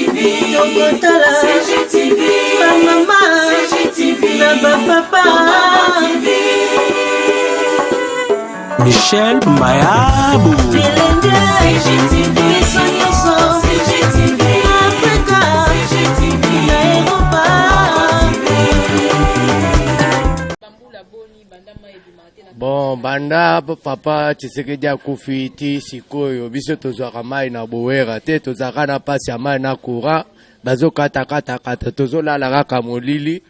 Tokotala CGTV, ba mama CGTV, na ba papa Michel Mayabu. Bilenge CGTV, biso nyonso CGTV, Afrika CGTV, na Europa. Bon, banda papa Tshisekedi akufi ti sikoyo biso tozwaka mai na bowera te, tozalaka na mpasi ya mai na courant, bazokatakatakata, tozolala kaka molili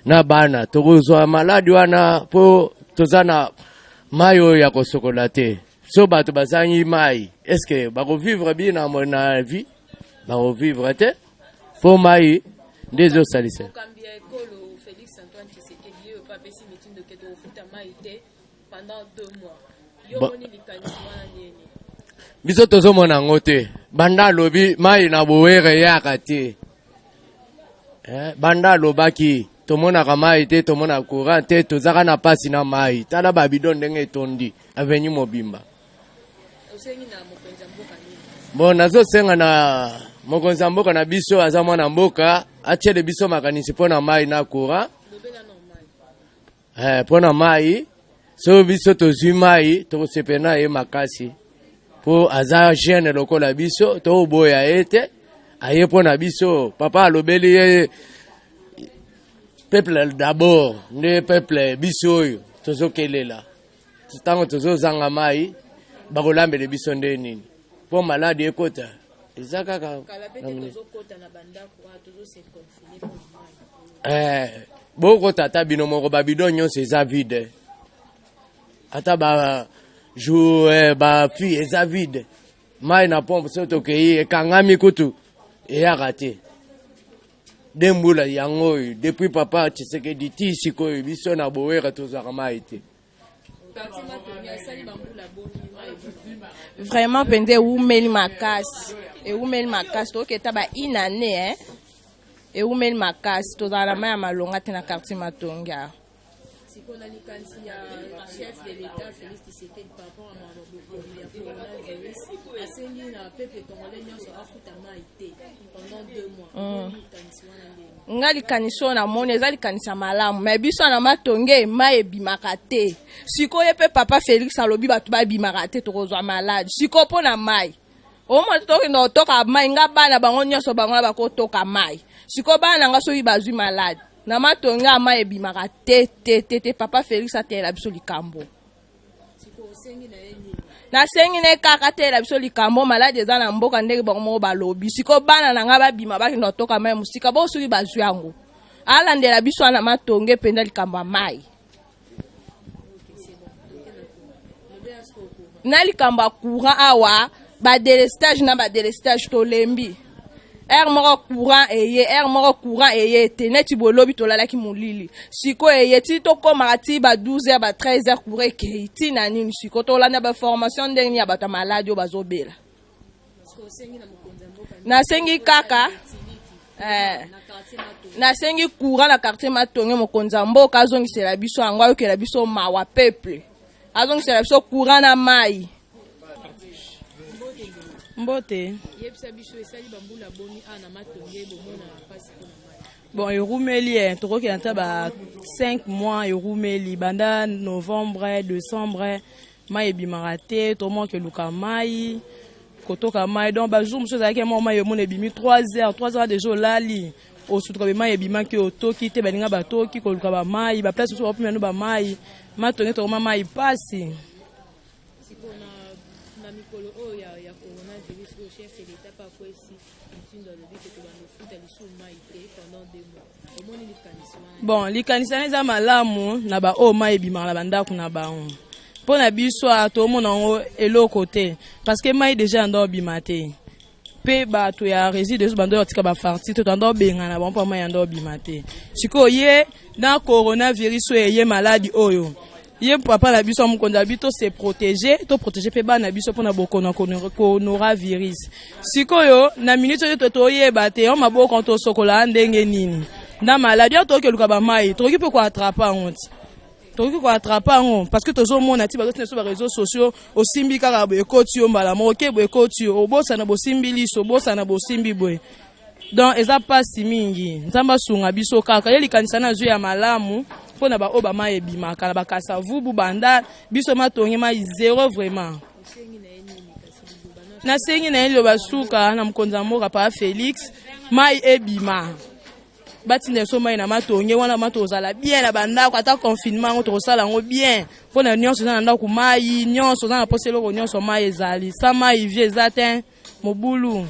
na bana, tokozwa maladi wana mpo toza na mai oyo ya kosokola te. So bato bazangi mai, eske bakovivre bien na vie? Bakovivre te mpo mai nde ezosalisa. Mokambi ya ekolo Félix Antoine Tshisekedi ye oyo apesi mitindo ke tokofuta mai te pendant 2 mois. Yo moni likanisi wana nini? Biso tozomona yango te. Banda alobi mai na bowere eyaka te, banda alobaki tomonaka mai te, tomona courant te, tozaka na pasi na mai. Tala babidon ndenge etondi avenue mobimba. Osengi na mokonzi ya mboka nini? Bon, nazosenga na mokonzi ya mboka na biso, aza mwana mboka, atiele biso makanisi mpo na mai na courant. Lobela normal. Mpo na mai, so biso tozwi mai, tokosepela na ye makasi, mpo aza jeune lokola biso, toboya ye te. Aye mpo na biso. Papa alobeli ye peuple d'abord, nde peuple biso oyo tozokelela. Ntango tozozanga mai, bakolambela biso nde nini? Mpo maladi ekota eza kaka Kala pe te tozokota na bandako wana, tozose confiner mpo na mai. Bokota ata bino moko, babidon nyonso eza vide, ata ba jour bafi eza vide. Mai na pompe, so tokei, ekangami kutu, eyaka te. De mbula yango oyo, depuis papa Tshisekedi ti sikoyo, biso na bowera tozwaka mai te. Quartier Matonge asali bambula boni mai ebima? Vraiment mpenza ewumeli makasi, ewumeli makasi. Toketa ba une année, eh? Ewumeli makasi, tozala na mai ya malonga te na quartier Matonge awa. Sikoyo na likanisi ya chef de l'État Félix Tshisekedi par rapport à mabokonzi ya coronavirus, asengi na peuple congolais nyonso afuta mai te pendant 2 mois. Omoni likanisi wana ndenge? Nga likanisi oyo namoni eza likanisi ya malamu, mais biso na Matonge mai ebimaka te. Sikoyo ye mpe papa Félix alobi bato babimaka te, tokozwa maladi. Sikoyo mpo na mai omona te, tokende kotoka mai. Nga bana bango nyonso bango na bakotoka mai. Sikoyo bana na nga soki bazwi maladi na Matonge ya mai ebimaka te te te te, papa Félix ateyela biso likambo. Sikoyo osengi na ye nini? Nasengi na ye kaka ateyela biso likambo. Maladi eza na mboka ndenge bango moko balobi. Sikoyo bana na ngai babima, bakende kotoka mai mosika bo soki bazwi yango, alandela biso wana Matonge mpenza likambo ya mai na likambo ya courant awa. Badélestage na badélestage, tolembi. Heure moko courant eye, heure moko courant eye te. Neti bolobi tolalaki molili, sikoyo eye ti tokomaka ti ba 12 heures, ba 13 heures, courant ekei. Ntina nini? Sikoyo tolanda baformation ndenge nini ya bato ya maladi oyo bazobela? Sikoyo osengi na mokonzi ya mboka nini? Nasengi kaka Na quartier Matonge. Nasengi courant na quartier Matonge. Mokonzi ya mboka azongisela biso yango, ayokela biso mawa peuple, azongisela biso courant na mai. Mbote. Yebisa biso, esali bambula boni awa na Matonge bomona mpasi mpona mai? Bon, erumeli e, tokokenda ata ba 5 mois. Erumeli banda novembre, décembre, mai ebimaka te. Tomoka eluka mai, kotoka mai. Donc bajour mosusu ezalaki mwa mai omona ebimi 3 heures, 3 heures déjà olali, osutuka be mai ebimaki, otoki te. Baninga batoki koluka bamai, baplace mosusu bapimia no bamai. Matonge tokoma mai pasi. Sikoyo na mikolo oyo ya coronavirus oyo, chef de l'État mpe akwesi mitindo, alobi ke tobanda ofuta lisusu mai te pendant 2 mois. Omoni likanisi wana? Bon, likanisi wana eza malamu na baoyo mai ebimaka na bandako na bango. Mpo na biso awa tomona yango eloko te, parce que mai déjà yanda obima te. Mpe bato ya Regideso bando batika bafarti te, tanda obengana bango mpo mai yanda obima te. Sikoyo ye na coronavirus oyo eye, maladi oyo, ye papa na biso ya mokonzi abi to se protéger, to protéger mpe bana na biso mpona bokono coronavirus. Sikoyo na minute oyo toyeba te yo maboko tosokola ndenge nini na maladi oyo. Tokoki eluka bamai, tokoki mpe koattraper yango ti tokoki koattraper yango, parce que tozomona ti bazotina biso baréseaux sociaux. Osimbi kaka boye, ekoti yo mbala moko. Ke boye ekoti yo, obosana bosimbi liso, obosana bosimbi boye. Donc eza mpasi mingi. Nzambe asunga biso kaka. Ye likanisa na azwi ya malamu mpo na baoyo bamai ebimaka na bakasavubu banda biso Matonge mai zéro vraiment. Nasengi na ye liloba suka na mokonzi ya mboka pa Félix, mai ebima, batinda biso mai na Matonge wana. Ma tozala bien na bandako, ata confinement yango tokosala yango bien, mpo na nyonso eza na ndako, mai nyonso oza na posa, eloko nyonso mai ezali. Sa mai vie eza te, mobulu.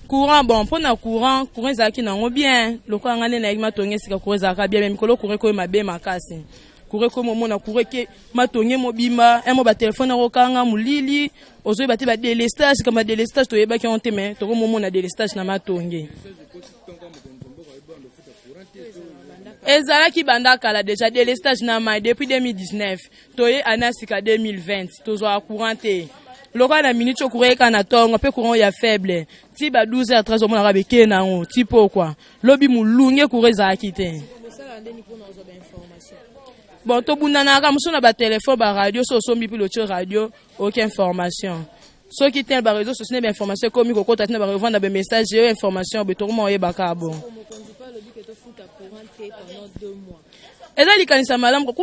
Courant, bon, mpo na courant, courant ezalaki nango bien. Lokola ngai nde nayaki Matonge esika, courant ezalaka bien, mais mikolo courant ekoyi mabe makasi. Courant ekomi, omona courant eke Matonge mobimba emo, batelefone akokanga molili, ozoyeba te. Badélestage, kama délestage toyebaki yango te, mais tokomomona délestage na Matonge ezalaki banda kala déjà. Délestage na mai depuis 2019, toye ana sika 2020, tozwaka courant te. Lokola na minute oyo courant eka na ntongo, mpe courant ya faible ti ba 12 h 13, omonaka beke nango ti pokwa. Lobi molunge, courant ezalaki te. Bon, tobundanaka mosusu na batelefone, baradio. So osombi mpe lotie radio, oyoki information. Soki te, baréseau sociaux nde bainformation ekomi kokota, tina barevendre bamessage oyo information boye, tokoma oyebaka. Bon, eza likanisa malamu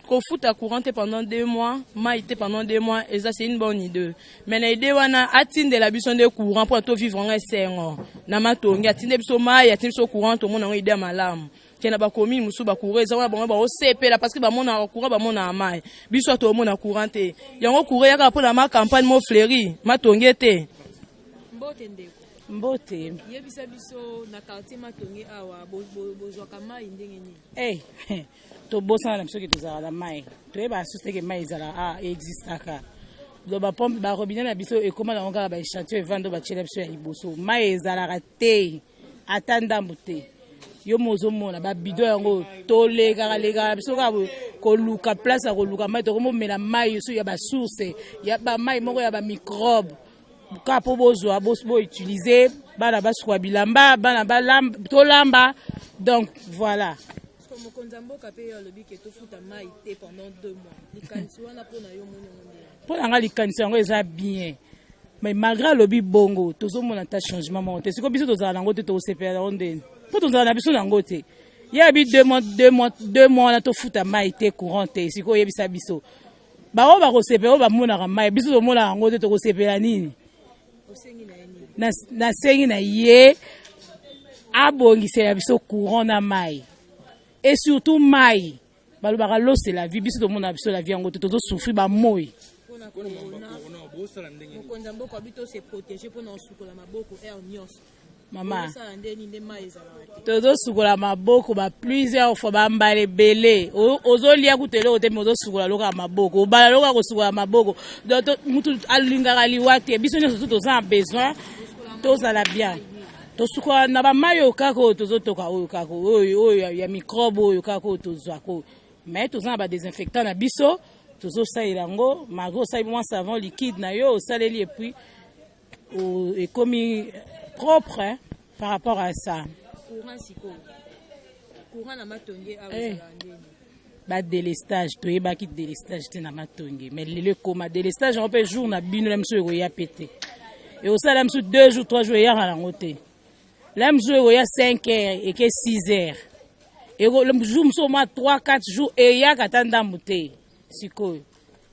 kofuta courant te pendant 2 mois, mai te pendant 2 mois, eza, c'est une bonne idée. Mais na idée wana, atindela biso nde courant mpo tovivre yango esengo na Matonge. Atinde biso mai, atinde biso courant, tomona yango idée ya malamu. Ke na bacommune mosusu bacourant eza wana, bango baosepela parce que bamonaka courant, bamonaka mai. Biso tomona courant te. Yango courant eyaka mpo na ma campagne mo Fleury Matonge te. Mbote ndeko. Mbote. Yebisa biso, na quartier Matonge awa, bozwaka mai ndenge nini? Hey, tobosana na biso ke tozalaka na mai. Toyebaka susu teke mai ezalaka, existaka. Do bapompe, barobinet na biso ekóma nango kaka baéchantillon evanda oyo batiela biso ya liboso. Mai ezalaka te, ata ndambu te. Yo mo ozomona babidon yango, tolekaka lekaka na biso kaka koluka place ya koluka mai. Tokomomela mai so ya basource ya bamai moko ya bamicrobe, kaka mpo bozwa boutiliser, bana basukola bilamba, bana tolamba. Donc voilà. Mokonzi ya mboka mpe ye alobi ke tofuta mai te pendant 2 mois. Likanisi wana, mpo na yo, moni yango ndenge? Mpo na nga, likanisi yango eza bien, mais malgré alobi bongo, tozomona ta changement moko te. Sikoyo biso tozala nango te, tokosepela nango ndeni mpo tozala na biso nango te? Ye abi 2 mois, 2 mois, 2 mois wana tofuta mai te, courant te. Sikoyo oyebisa biso, bango bakosepela oyo bamonaka mai, biso tomonaka yango te, tokosepela nini? Nasengi na ye abongisela biso courant na mai, et surtout mai. Balobaka l'eau, c'est la vie. Biso tomona biso la vie yango te, tozosouffrir bamoi. Mokonzi ya mboka abi tose protéger mpona kosukola maboko heure nyonso. Mama. Osala ndeni nde mai ezalaka te? Tozosukola maboko ba plusieurs fois, bambala ebele. Ozolia kutu eloko te, mais ozosukola lokola maboko, obala lokola kosukola maboko. Donc mutu alingaka liwa te. Biso nyonso tu toza na besoin tozala bien. Tosukola na bamai oyo kaka oyo tozotoka, oyo kaka oyo ya microbe, oyo kaka oyo tozwaka oyo. Mais toza na badésinfectant na biso, tozosalela yango. Malgré osali mwa savon liquide na yo, osaleli, et puis ekomi propre, hein, par rapport à ça. Courant sikoyo, courant na Matonge awa ezalaka ndeni? Badélestage, toyebaki délestage te na Matonge, mais lelo ekoma délestage yango. Mpe jour na bino na miso ekoya pe te, ekosala miso 2 jours, 3 jours, eyaka nango te. La mosusu ekoya 5 heures, eke 6 heures. Jour mosusu mwa 3 4 jours, eyaka ata ndambu te. Sikoyo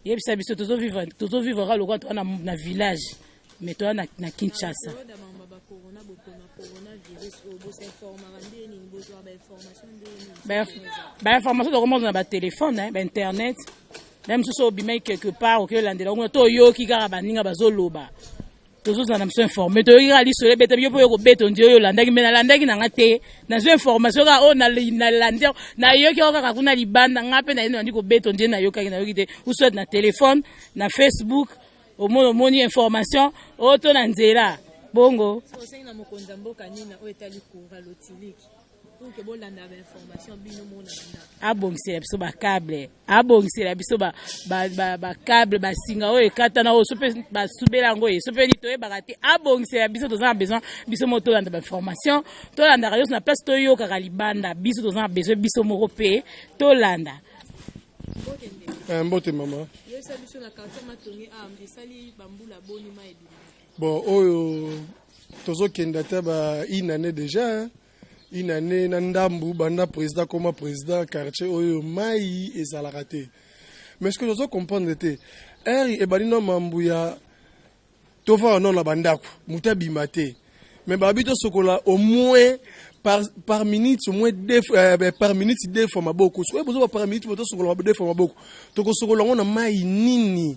yebisa biso, tozovivre kaka lokola toza na village, mais toza na Kinshasa. Oyoda mama bacorona, bokona coronavirus oyo, bosinformaka nde nini? Bozwaka bainformation nde nini? Bainformation tokomona na batelefone, bainternet. Na mosusu obimaki quelque part, okoki olandela ngo to oyoki kaka baninga bazoloba. Tozozala na biso informé, toyoki kaka lisolo ebetami, yo mpo oyo kobeta ondi oyo olandaki. Mais nalandaki nanga te, nazwi information kaka oyo nalandi, nayoki yango kaka kuna libanda. Nga mpe nayei nandi kobeta ondi nayokaki, nayoki te, ou soit na telefone, na Facebook, omoni, omoni information oyo to na nzela bongo. Osengi na mokonzi ya mboka nini oyo etali courant lotiliki, pour ke bolanda bainformation bino mona bandako? Abongisela biso bacable, abongisela biso bacable, basinga oyo ekatana, oyo so mpe basubela yango ye so mpe nini, toyebaka te. Abongisela biso, toza na besoin biso moko tolanda bainformation. Tolandaka nyonso na place toyokaka libanda. Biso toza na besoin biso moko mpe tolanda. Mbote mama. Yebisa biso, na quartier Matonge awa, esali bambula boni mai ebima? Bon, oyo Tozokende ata ba une année déjà, hein. Une année na ndambu banda président koma président, quartier oyo mai ezalaka te. Mais ce que tozo comprendre te, ere ebandi na mambu ya tovanda nano na bandako, moto abima te, mais babi tosokola au moins par minute, au moins deux, par minute deux fois maboko. Soki bozoba par minute tosokola deux fois maboko, tokosokola yango na mai nini?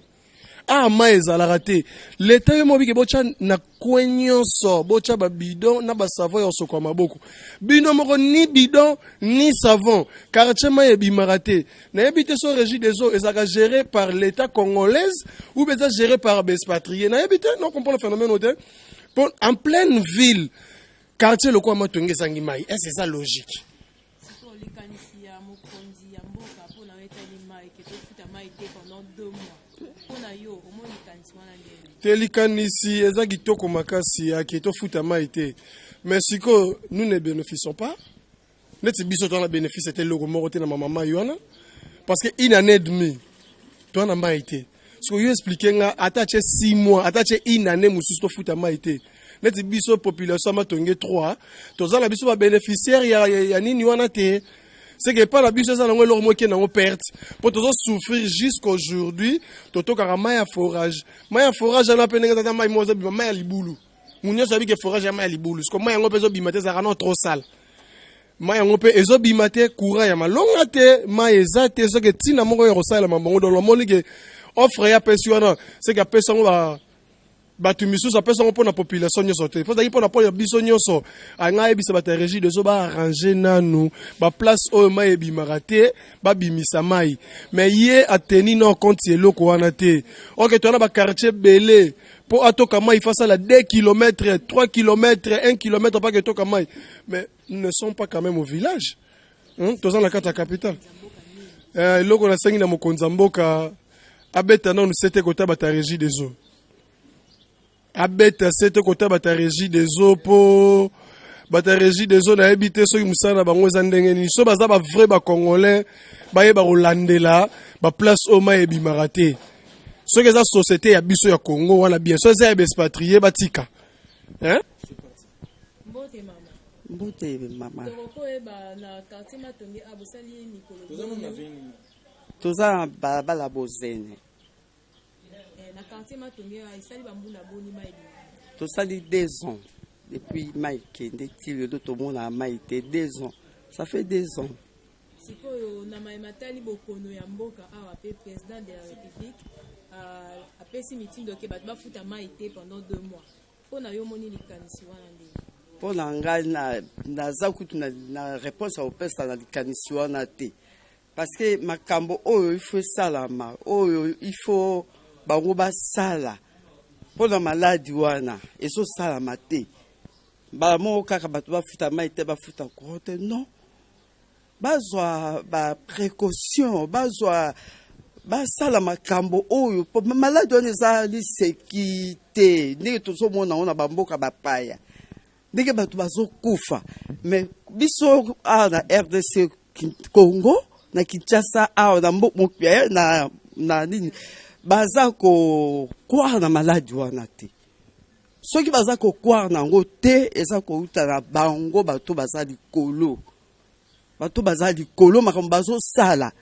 Ah, mai ezalaka te. Leta yo mobike botya na coin nyonso, botya babidon na basavon ya kosokola maboko. Bino moko ni bidon ni savon, quartier mai ebimaka te. Nayebi te so Régie des eaux ezalaka géré par l'État congolaise ou bien eza géré par baexpatrié. Nayebi te, non comprendre phénomène te. Po en pleine ville, quartier lokola Matonge ezangi mai, est-ce eza logique? Sikoyo likanisi ya mokonzi ya mboka mpona oyo etali mai, ke tofuta mai te pendant 2 mois, mpona yo omoni likanisi wana ndenge? Te, likanisi eza kitoko makasi yake tofuta mai te, mais sikoyo nous ne bénéficions pas. Neti biso towana bénéfice ete eloko moko te na mama mai wana, parce que une année et demie towana mai te. Sikoyo yo explique nga, ata tie 6 mois, ata tie une année mosusu, tofuta mai te. Neti biso population ya Matonge 3, toza na biso babénéficiaire ya nini wana te. C'est que epai na biso eza nango eloko moko nango perte, mpo tozosouffrir jusqu'aujourd'hui. Totokaka mai ya forage. Mai ya forage wana mpe ndenge eza, mai moko ezobima, mai ya libulu. Mu nyonso ayebi ke forage ya mai ya libulu. Siko mai yango mpe ezobima te, ezalaka no trop sale. Mai yango mpe ezobima te, courant ya malonga te, mai eza te. Soki ntina moko ya kosalelama bango, donc omoni ke offre ye apesi wana, seke apesi yango bato misusu, apesi yango mpona population nyonso te, mpo ezalaki mpona biso nyonso. Anga ayebisa bato ya Régie des eaux baarrange nanu baplace oyo mai ebimaka te, babimisa mai. Mais ye ateni no compte eloko wana te. Ok, toza na baquartier ebele, mpo atoka mai fa asala 2 km, 3 km, 1 km mpaka etoka mai. Mais nous ne sommes pas quand même au village, hein? Toza na kati ya capitale. Eloko nasengi na mokonzi ya mboka, abeta nanu sete kota bato ya Régie des eaux, abeta sete kota bato ya Régie des eaux, mpo bato ya Régie des eaux, nayebi te soki mosala na bango eza ndenge nini. So baza bavrai bacongolais, bayeba kolandela baplace oyo mai ebimaka te. Soki eza société ya biso ya Congo wana, bien. So eza ya baexpatrié, batika, hein? Mbote mama. Mbote mama. Tokokoyeba na quartier Matonge a bosali mikolo boni? Toza na balabala Bozene. Na quartier Matonge a esali bambula boni mai ebimaka? Tosali 2 ans depuis mai kende ti lelo tomonaka mai te. 2 ans, ça fait 2 ans. Sikoyo na mayema tali bokono ya mboka awa mpe, président de la République apesi mitindo ke bato bafuta mai te pendant 2 mois. Mpo na yo omoni likanisi wana ndenge? Mpo na ngai, naza kutu na réponse ya kopesa na likanisi wana te, parce que makambo oyo il faut esalama, oyo il faut bango basala mpo na maladi wana, ezosalama te. Mbala moko kaka bato bafuta mai te, bafuta courant te, non. Bazwa baprécaution, bazwa basala makambo oyo po maladi wana eza liseki te. Ndenge tozomona yango na bamboka bapaya, ndenge bato bazokufa, mais biso awa na RDC Congo, na Kinshasa awa, na, na nini, baza kocroire na maladi wana te. Soki baza kocroire na yango te, eza kouta na bango bato baza likolo. Bato baza likolo, makambo bazosala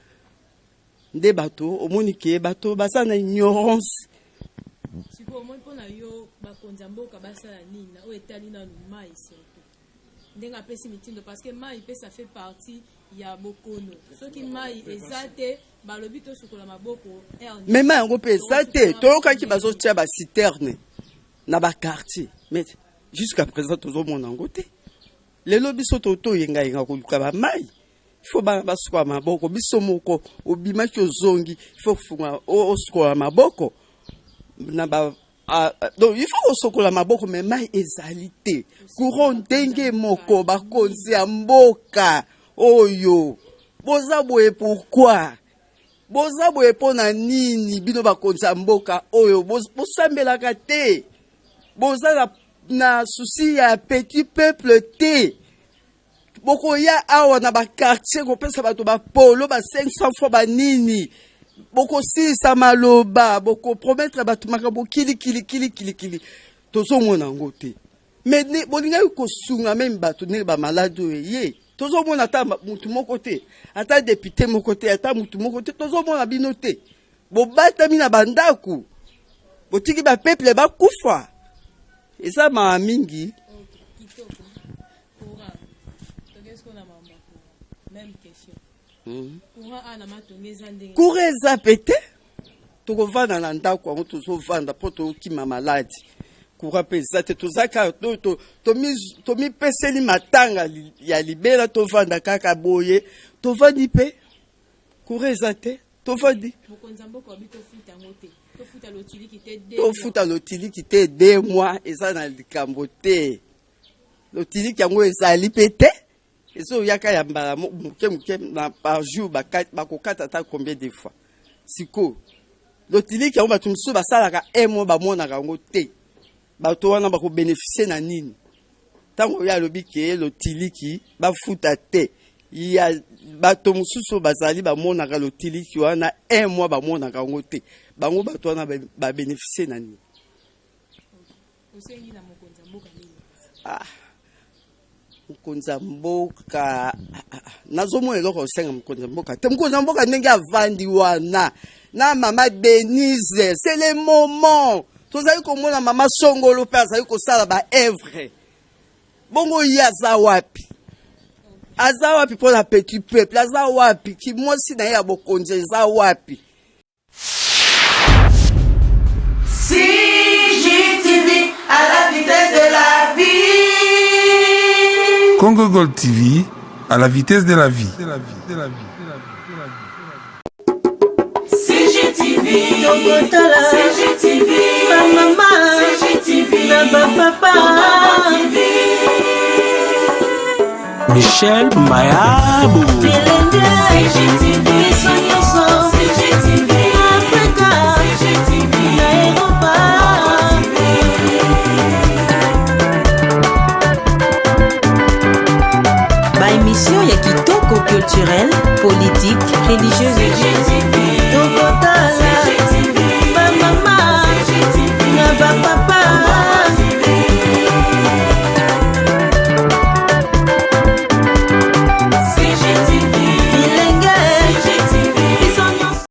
nde bato omoni ke bato baza na ignorance. Sikoyo omoni, mpo na yo, bakonzi ya mboka basala nini na oyo etali nanu mai, surtout ndenge apesi mitindo? Parce que mai mpe ça fait partie ya bokono. Soki mai eza te, balobi tosukola maboko. Mais mai yango mpe eza te. Toyokaki bazotia baciterne na baquartier, mais jusqu'à présent tozomona yango te. Lelo biso toyengayenga koluka bamai, faut bana basukola maboko. Biso moko obimaki, ozongi, faut funga osukola maboko na ba. Ah, donc il faut kosokola maboko, mais mai ezali te, courant ndenge moko. Bakonzi ya mboka oyo boza boye, pourquoi boza boye? Mpo na nini bino bakonzi ya mboka oyo bosambelaka te? Boza na souci ya petit peuple te. Bokoya awa na baquartier kopesa bato bapolo ba 500 fois banini, bokosilisa maloba, bokopromettre bato makambo kilikili kilikili. Tozomona yango te. Mais bolingaki kosunga meme bato ndenge bamaladi oyo eye. Tozomona ata mutu moko te, ata depute moko te, ata mutu moko te, tozomona bino te. Bobatami na bandako, botiki bapeuple bakufa. Eza mawa mingi. Courant eza pe te, tokovanda na ndako yango tozovanda mpo tokima maladi. Courant mpe eza te, toza kaka tomipeseli matanga ya libela, tovanda kaka boye, tovandi mpe courant eza te, tovandi. Tofuta lotiliki te 2 mois, eza na likambo te. Lotiliki yango ezali mpe te, ezoyaka ya mbala moke moke na par jour, bakokata ata combien de fois. Sikoyo lotiliki yango bato mosusu basalaka un mois bamonaka yango te. Bato wana bakobénéficie na nini? Ntango oyo alobi ke lotiliki bafuta te, ya bato mosusu bazali bamonaka lotiliki wana un mois bamonaka yango te, bango bato wana babénéficie na nini? Ah, mokonzi ya mboka, nazomona eloko kosenga mokonzi ya mboka te. Mokonzi ya mboka ndenge avandi wana na mama Denise, c'est le moment tozali komona mama Songolo mpe azali kosala baœuvre bongo. Ye aza wapi? Aza wapi mpona petit peuple? Aza wapi? Kimwasi na ye ya bokonzi eza wapi? CGTV à la vitesse de la vie. Congo Gold TV à la vitesse de la vie. CGTV, Tokotala, CGTV, bamama, CGTV, na bapapa, TV. Michel Mayabo. Bilenge, CGTV, biso nyonso, CGTV, Afrika, CGTV, na Europa. Ba émission ya kitoko, culturelle, politique, religieuse. Tokotala, bamama na bapapa.